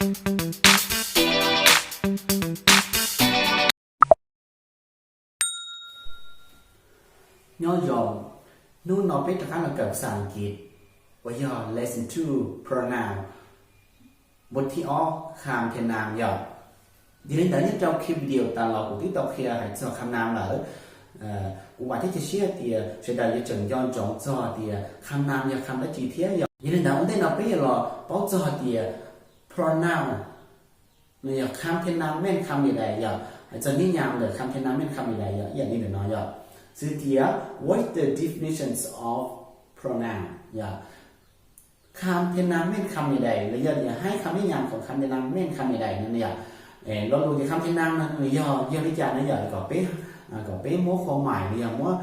Nyob zoo, hnub no peb rov qab los kawm xas Askiv uas yog lesson two pronoun, npawb thib ob kham the noun yom. Yog li ntawd nyob rau ki video tas los kuv twb tau qhia hais txog kham noun lawm. Kuv vam thiab cia siab tias sawv daws yuav tseem nco ntsoov txog tias kham noun yog kham dab tsi thiab yom. Yog li ntawd ua ntej no peb yuav los paub txog tias pronoun no yog kham the noun, men kham li dais yom. Hais txog nij nyam ntawm kham the noun, men kham li dais yom, ib yam li ntawm no yom. Xws tias, what is the definitions of pronoun yom. Kham the noun, men kham li dais los yog tias hais kham nij nyam kom kham the noun, men kham li dais no yom. Lo lus tias kham the noun no nws yog, yog li cas no yom, kom peb, kom peb muab khuam mais los yog muab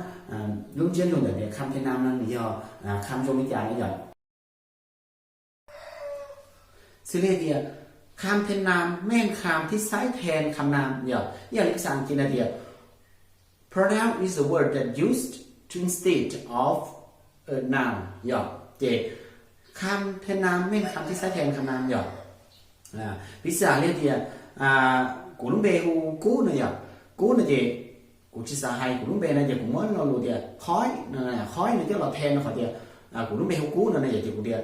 lub ntsiab lus ntawm tias kham the noun no nws yog kham zoo li cas no yom. Xws li tias kham the noun, men kham, thib xaiv then kham noun yom. Ib yam li phas xas Askiv hais tias, pronoun is a word that used to instead of a noun yom. Ces kham the noun, men kham, thib xaiv then kham noun yom. Piv xam li tias kuv lub npe hu Kub no yom. Kub no ces kuv tsis xav hais kuv lub npe no ces kuv muab lo lus tias khoib, khoib no coj los then rau qhov tias kuv lub npe hu Kub no no yom, ces kuv tias,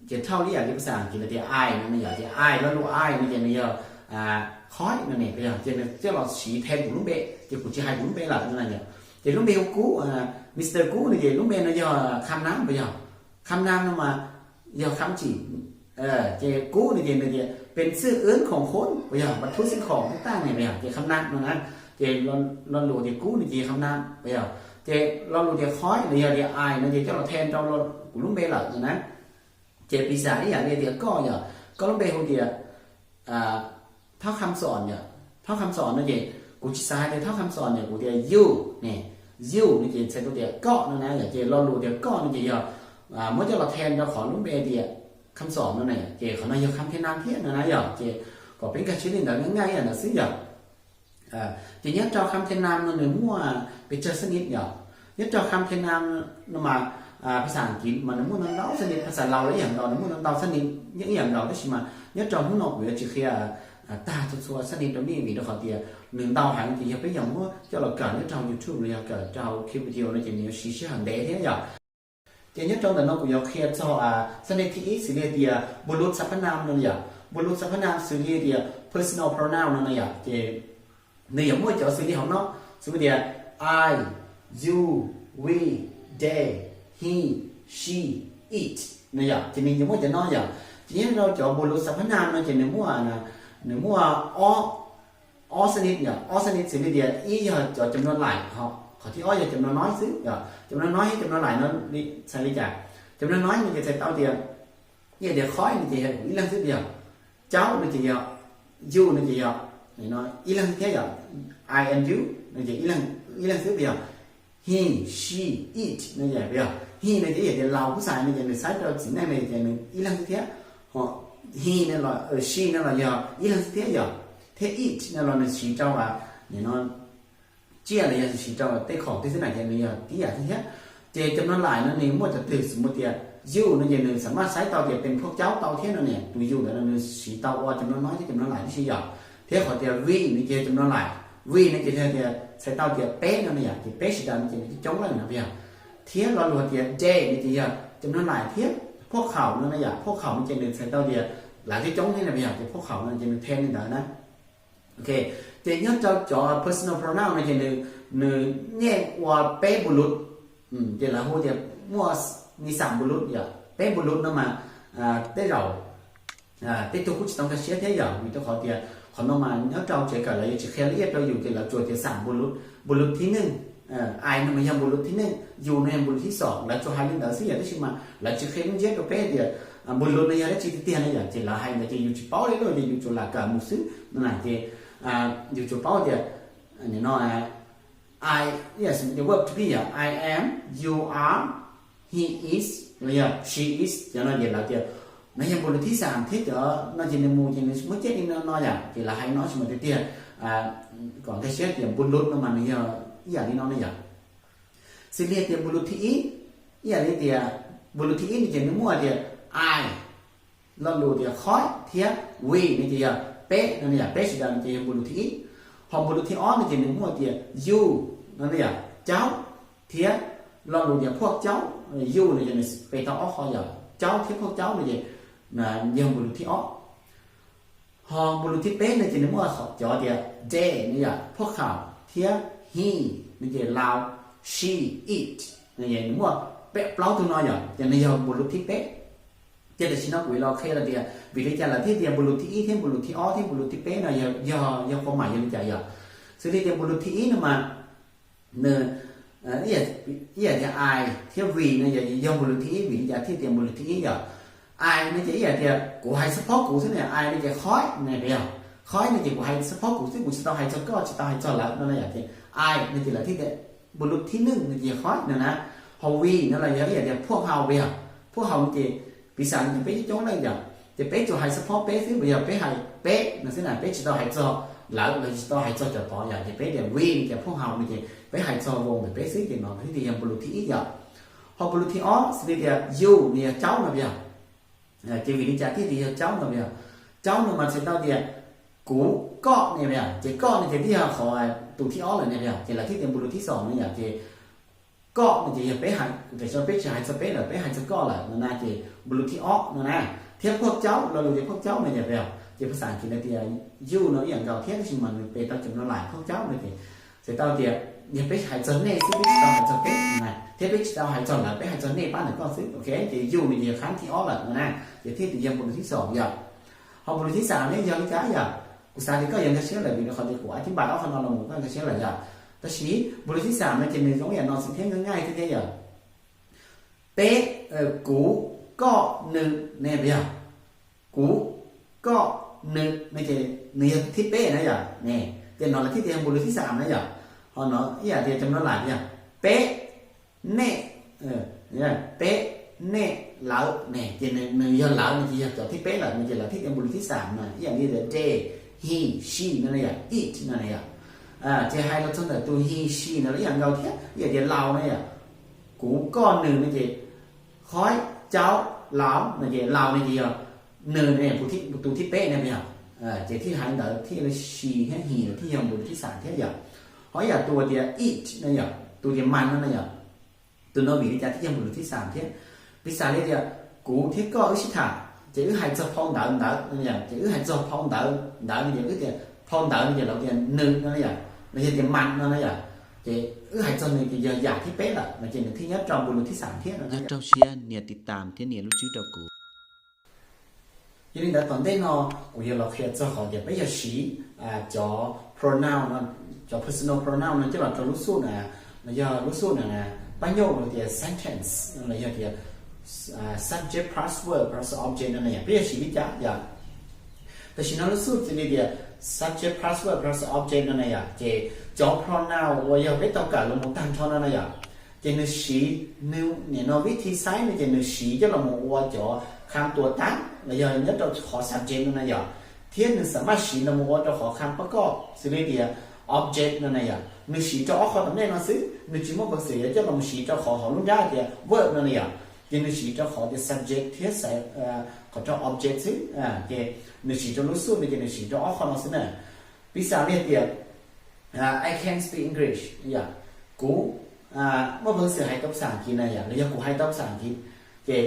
ces thauj li yam li phas xas Askiv hais tias I no no yom, ces I, lo lus I no ces nws yog khoib no ne, ces nws coj los siv then kuv lub npe, ces kuv tsis hais kuv lub npe lawm no yom. Ces lub npe hu Kub, Mister Kub no ces lub npe no yog kham noun puas yog? Kham noun no mas yog kham tsim, ces Kub no ces nws tias pes xwb wb khoom khob puas yog, pes thub xwb khoom tub taj ne puas yog, ces kham noun no na. Ces lo lus tias Kub no ces kham noun puas yog, ces lo lus tias khoib los yog tias I no ces coj los then rau kuv lub npe lawm no na. Ces piv xam ib yam li tias koj yom, koj lub npe hu tias Thaub Kham Xom yom. Thaub Kham Xom no ces kuv tsis xav hais tias Thaub Kham Xom yom, kuv tias you ne. You no ces txhais tau tias koj no na yom, ces lo lus tias koj no ces yog muab coj los then rau qhov lub npe tias Kham Xom no na, ces qhov no yog kham the noun thiab no na yom. Ces kom peb nkag siab li ntawd, nyaj nyaj ib yam ntawd xwb yom. Ces nyob rau kham the noun no nws muaj pes tsawg xab nit yom. Nyob rau kham the noun no mas phas xas Askiv mas nws muaj ntau ntau xab nit, phas xas Laus los ib yam nkaus, nws muaj ntau ntau xab nit, yeej ib yam nkaus, tab sis mas nyob rau hnub no kuv yuav tsis qhia tag txhua txhua xab nit rau nej, vim rau qhov tias nws ntau heev, ces yog peb yuav muab coj los kawm nyob rau hauv YouTube los yog kawm rau hauv ki video no ces nws yuav siv sij hawm ntev thiab yom. Ces nyob rau ntawm no kuv yuav qhia txog xab nit thib ib xws li tias npu lus xab phab nam no yom, npu lus xab phab nam xws li tias personal pronoun no no yom, ces nws yuav muaj cov xws li hauv no, xws li tias I, you, we, they, he, she, it no yom, ces nws yuav muaj cov no yom. Ces nyob rau cov npu lus xab phab nam no ces nws muaj, nws muaj ob, ob xab nit yom, ob xab nit xws li tias ib yog cov cov no lais, qhov thib ob yog cov no nois xwb yom, cov no nois thiab cov no lais no txhais li cas? Cov no nois no ces txhais tau tias, ib yam tias khoib no ces yog ib leeg xwb yom, caub no ces yog, you no ces yog ib leeg xwb thiab yom, I and you no ces ib leeg xwb yom, he, she, it no yog, he no ces ib yam tias Laus Kub Xais no ces nws saib rau txiv neej no ces nws ib leeg xwb thiab, he no los, she no los yog ib leeg xwb thiab yom, thiab it no los nws siv rau nim no tsiaj los yog siv rau tej khoom tej xwb na ces nws yog tib yam xwb thiab. Ces cov no lais no nws muaj cov twg xws li tias you no ces nws xam maj saib tau tias pes phuaj caub tau thiab no ne, tus you ntawd no nws siv tau ua cov no nois thiab cov no lais tib si yom. Thiab qhov tias we no ces cov no lais, we no ces tias txhais tau tias peb no ne yom, ces peb sawv daws no ces nws coob coob leej no puas yog. Thiab lo lus tias they no ces yog cov no lais thiab phuaj khaum no na yom, phuaj khaum no ces nws txhais tau tias lawv coob coob thiab no puas yog, ces phuaj khaum no ces nws then li ntawd na. Ok, ces nyob rau cov personal pronoun no ces nws, nws nyem ua peb npu lus, ces lawv hu tias muaj ni xam npu lus yom, peb npu lus no mas tej zaum tej tug kuj tsis tau nkag siab thiab yom, vim rau qhov tias qhov no mas nyob rau tsev kawm lawv yuav tsis qhia liab rau yus ces lawv tsuas tias xam npu lus, npu lus thib neej, I no mas yog npu lus thib neej, you no yog npu lus thib xom, lawv tsuas hais li ntawd xwb yom, tab sis mas lawv tsis qhia lub ntsiab rau peb tias npu lus no yog dab tsi tiag tiag no yom, ces lawv hais ntawd ces yus tsis paub li lauj, ces yus tsuas lam kawm mus xwb no na, ces yus tsuas paub tias nim no I, yes, the verb to be yom, I am, you are, he is, no yog she is, cov no ces lawv tias no yog npu lus thib xam thiab cov no ces nws mus ces nws muab coj li no no yom, ces lawv hais no tsis mus tiag tiag. Kom nkag siab tias npu lus no mas nws yog ib yam li no no yom. Xws li tias npu lus thib ib, ib yam li tias npu lus thib ib no ces nws muaj tias I, Lo lus tias khoib thiab we no ces yog peb no yom, peb sawv daws no ces yog npu lus thib ib. Ho npu lus thib ob no ces nws muaj tias you no yom, caub, thiab lo lus tias phuaj caub, you no ces nws pe tau ob qho yom, caub thiab phuaj caub no ces yog npu lus thib ob. Ho npu lus thib peb no ces nws muaj cov tias they no yom, phuaj khaum, thiab he no ces laus, she, it no ces nws muaj peb plaub tug no yom, ces nws yog npu lus thib peb. Ces tam sim no kuv los qhia tias vim li cas lawv thiaj tias npu lus thib ib thiab npu lus thib ob thiab npu lus thib peb no yog, yog qhov mas yog li cas yom. Xws li tias npu lus thib ib no mas nws ib yam tias I thiab we no yog npu lus thib ib, vim li cas thiaj tias npu lus thib ib yom. I no ces ib yam tias kuv hais xab phob kuv xwb na, I no ces khoib na yom, khoib no ces kuv hais xab phob kuv xwb, kuv tsis tau hais txog koj, tsis tau hais txog lawv no na yom, ces I no ces lawv thiaj tias npu lus thib neej no ces yog khoib no na. Ho we no los yog ib yam tias phuaj hau yom, phuaj hau no ces piv xam no ces peb coob coob leej yom, ces peb tsuas hais xab phob peb xwb, yog peb hais peb no xwb na, peb tsis tau hais txog lawv los tsis tau hais txog cov tod yom, ces peb tias we no ces phuaj hau no ces peb hais txog voo ntawm peb xwb, ces no thiaj tias yog npu lus thib ib yom. Ho npu lus thib ob xws li tias you no yog caub no yom. Ces vim li cas thiaj tias yog caub no yom? Caub no mas txhais tau tias kuv, koj ne yom, ces koj no ces twb yog qhov tus thib ob lawm ne yom, ces lawv thiaj tias npu lus thib xoom no yom, ces koj no ces yog peb hais, tam sim no peb tsis hais txog peb lawm, peb hais txog koj lawm no na, ces npu lus thib ob no na. Thiab phuaj caub, lo lus tias phuaj caub no yom, ces phas xas Askiv lawv tias you no ib yam nkaus thiab, tab sis mas nws pe tau cov no lais, phuaj caub no ces txhais tau tias yog peb hais txog nej xwb, peb tsis tau hais txog peb na, thiab peb tsis tau hais txog lawv, peb hais txog nej pab ntawm koj xwb, ok, ces you no ces yog khab thib ob lawm no na, ces thiaj tias yog npu lus thib xoom yom. Ho npu lus thib xam ne yog li cas yom? Kuv xav tias koj yuav nkag siab lawm vim rau qhov tias kuv a thib npais ob qho no los mus koj nkag siab lawm yom. Tab sis npu lus thib xam no ces nws zoo ib yam no xwb thiab, nqaij nqaij thiab thiab yom. Peb, kuv, koj, nws ne yom. Kuv, koj, nws no ces nws yog thib peb na yom. Ces no lawv thiaj tias yog npu lus thib xam na yom. Ho no ib yam tias cov no lais yom, peb, nej, peb, nej, lawv ne, ces nws yog lawv no ces yog cov thib peb lawm no ces lawv thiaj tias npu lus thib xam na, ib yam li tias they, he, she no na yom, it no na yom. Ces hais los txog ntawm tus he, she no los ib yam nkaus thiab, ib yam tias laus na yom. Kuv, koj, nws no ces khoib, caub, laus no ces laus no ces yog nws ne, tus thib peb ne yom. Ces thiaj hais ntawd thiaj li she thiab he lawm thiaj yog npu lus thib xam thiab yom. Ho ib yam tus tias it no yom, tus tias mas no na yom, tus no vim li cas thiaj yog npu lus thib xam thiab? Piv xam li tias kuv thiab koj wb sib tham ces wb hais txog phau ntawv ntawd no yom, ces wb hais txog phau ntawv ntawd no ces wb tias phau ntawv no ces lawv tias nws no na yom, los yog tias mas no na yom, ces wb hais txog nws ces yog yam thib peb lawm no ces nws thiaj nyob rau npu lus thib xam thiab no. Nyob rau siab nias tiv tam thiab nias lub tswb rau kuv. Yog li ntawd tom ntej no kuv yuav los qhia txog qhov tias peb yog siv cov pronoun no, cov personal pronoun no coj los rau lub xub na, los yog lub xub na, pab nyuj los tias sentence los yog tias subject plus verb plus object no na yom, peb yog siv li cas yom? Tam sim no lub xub xws li tias subject plus verb plus object no na yom, ces cov pronoun uas yog peb tau kawm los mus tag nrho no na yom, ces nws siv, nws nim no vib thi xaiv no ces nws siv coj los mus ua cov kham tuas tab los yog nyob rau qhov subject no na yom, thiab nws xam maj siv los mus ua rau qhov kham pab koj xws li tias object no na yom. Nws siv rau ob qho tom ntej no xwb, nws tsis muaj peev xwm yuav coj los mus siv rau qhov hauv lub nrab tias verb no na yom. Ces nws siv rau qhov tias subject thiab qhov rau object xwb, ces nws siv rau lub xub no ces nws siv rau ob qho no xwb na. Piv xam li tias I can speak English yom, kuv muaj peev xwm hais tau phas xas Askiv na yom, los yog kuv hais tau phas xas Askiv, ces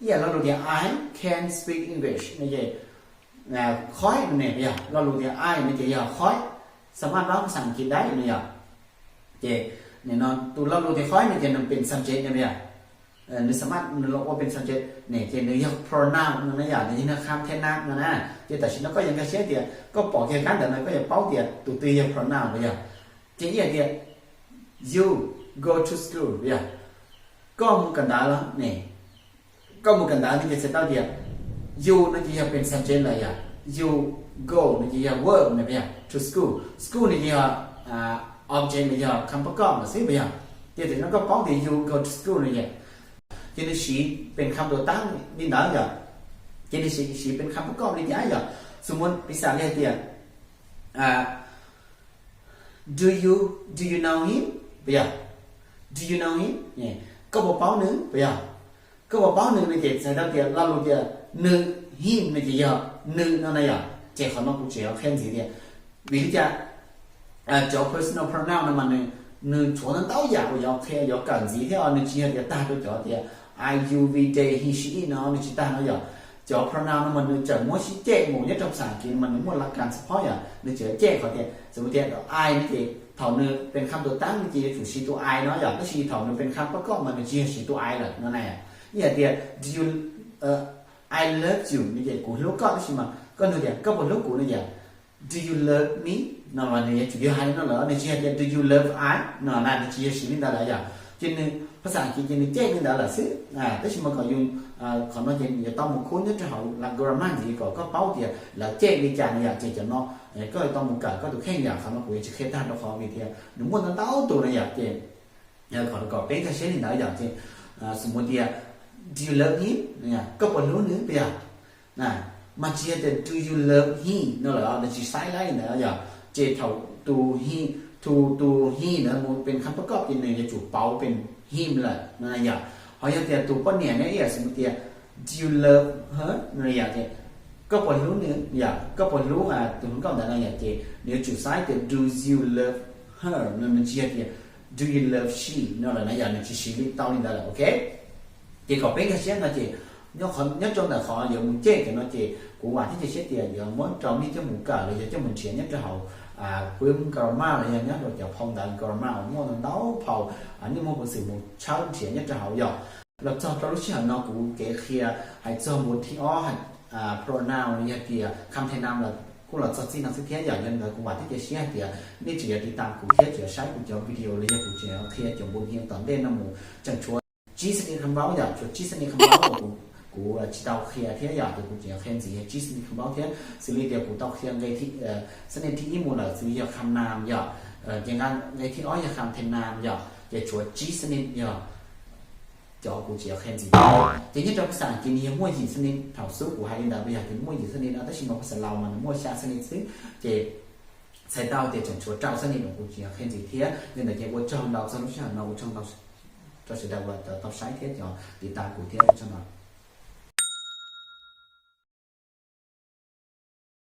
ib yam lo lus tias I can speak English no ces khoib no ne yom, lo lus tias I no ces yog khoib, xam maj pab phas xas Askiv dai no yom. Ces nim no tus lo lus tias khoib no ces nws pem subject no yom, nws xam maj nws los ua pem subject ne ces nws yog pronoun no na yom, nws yog kham thej nam no na. Ces tam sim no koj yuav nkag siab tias koj pom kiag kab ntawv no koj yuav paub tias tus twg yog pronoun los yog. Ces ib yam tias you go to school yom, koj mus kawm ntawv los ne, koj mus kawm ntawv no ces txhais tau tias you no ces yog pem subject lawm yom, you go no ces yog verb no yom, to school, school no ces yog object no yog kham pab koj lawm xwb yom. Ces tam sim no koj paub tias you go to school no ces, ces nws siv pem kham tuas tab li ntawd yom, ces nws siv pem kham pab koj li cas yom. Xws li piv xam li hais tias do you, do you know him puas yog? Do you know him? Koj puas paub nws puas yog? Koj puas paub nws no ces txhais tau tias lo lus tias nws, Him no ces yog nws no na yom. Ces qhov no kuv tseem yuav qhia ntxiv tias vim li cas cov personal pronoun no mas nws, nws tshuav ntau yam uas yuav qhia yuav kawm ntxiv thiab os. Nws tsis yog tias tag rau cov tias I, you, we, they, he, she, it no, nws tsis tag no yom. Cov pronoun no mas nws tseem muab sib cem mus nyob rau phas xas As kiv mas nws muaj laj kas xab phob yom. Nws tseem cem qhov tias xws li tias I no ces thaum nws pes kham tus tab no ces yuav tsum siv tus I no yom, tab sis thaum nws pes kham pab koj mas nws tsis yog siv tus I lawm no na. Ib yam tias do you, I love you no ces kuv hlub koj, tab sis mas koj nug tias koj puas hlub kuv no yom, do you love me no mas nws yuav tsum yog hais li no lawm, nws tsis yog tias do you love I no na, nws tsis yog siv li ntawd lawm yom. Ces nws phas xas As kiv ces nws cem li ntawd lawm xwb. Tab sis mas kom yus, qhov no ces yuav tau mus khub nyob rau hauv lab grammar ntxiv kom koj paub tias lawv cem li cas no yom. Ces cov no koj yuav tau mus kawm koj tus kheej yom. Qhov no kuv yuav tsis qhia tag rau qhov vim tias nws muaj ntau ntau tus no yom. Ces qhov kom peb nkag siab li ntawd yom. Ces xws li tias do you love him, koj puas hlub nws puas yog? Mas tsis yog tias do you love him no lawm, nws tsis saib laib li ntawd yom. Ces thaum tus he, tus tus he ntawd mus pes kham pab koj ces nws yuav tsum pauv pes him lawm no yom. Ho yog tias tus poj niam ne, ib yam xws li tias do you love her no yom, ces koj puas hlub nws yom, koj puas hlub tus hluas nkauj ntawd no yom, ces nws yuav tsum saib tias do you love her no, nws tsis yog tias do you love she no lawm na yom, nws tsis siv li tau li ntawd lawm, ok. Ces kom peb nkag siab no ces nyob rau ntawm qhov yuav mus cem cov no ces kuv vam thiab cia siab tias yuav muab rau nej coj mus kawm los yog coj mus nrhiav nyob rau hauv web grammar los yog nyob rau cov phau ntawv grammar uas muaj ntau phau, nej muaj peev xwm mus tshawb nrhiav nyob rau hauv yom. Los txog rau lub sij hawm no kuv kev qhia hais txog npuas thib ob, pronoun los yog tias kham the nam los kuj los txog txij no xwb thiab yom. Yog li ntawd kuv vam thiab cia siab hais tias nej tseem yuav tiv tas kuv thiab tseem yuav saib kuv cov video los yog kuv tseem yuav qhia cov npuas hia tom ntej no mus. Tseem tshuav tsib xab ni kham npaub yom, tshuav tsib xab ni kham npaub uas kuv tsis tau qhia thiab yom, ces kuv tseem yuav qhia ntxiv yog tsib xab ni kham npaub thiab. Xws li tias kuv tau qhia nqe, xab ni thib ib mus lawm xws li yog kham nam yom, ces nqe thib ob yog kham the nam yom, ces tshuav tsib xab ni yog cov kuv tseem yuav qhia ntxiv. Ces nyob rau phas xas As kiv nws yog muaj yim xab ni, thaum xub kuv hais li ntawd puas yog tias muaj yim xab ni no, tab sis mas phas xas Laus mas nws muaj xya xab ni xwb. Ces txhais tau tias tseem tshuav rau xab ni no kuv tseem yuav qhia ntxiv thiab. Yog li ntawd ces ua tsaug ntau txog lub sij hawm no, ua tsaug ntau rau sawv daws uas tau saib thiab cov tiv tas kuv thiab, ua tsaug ntau.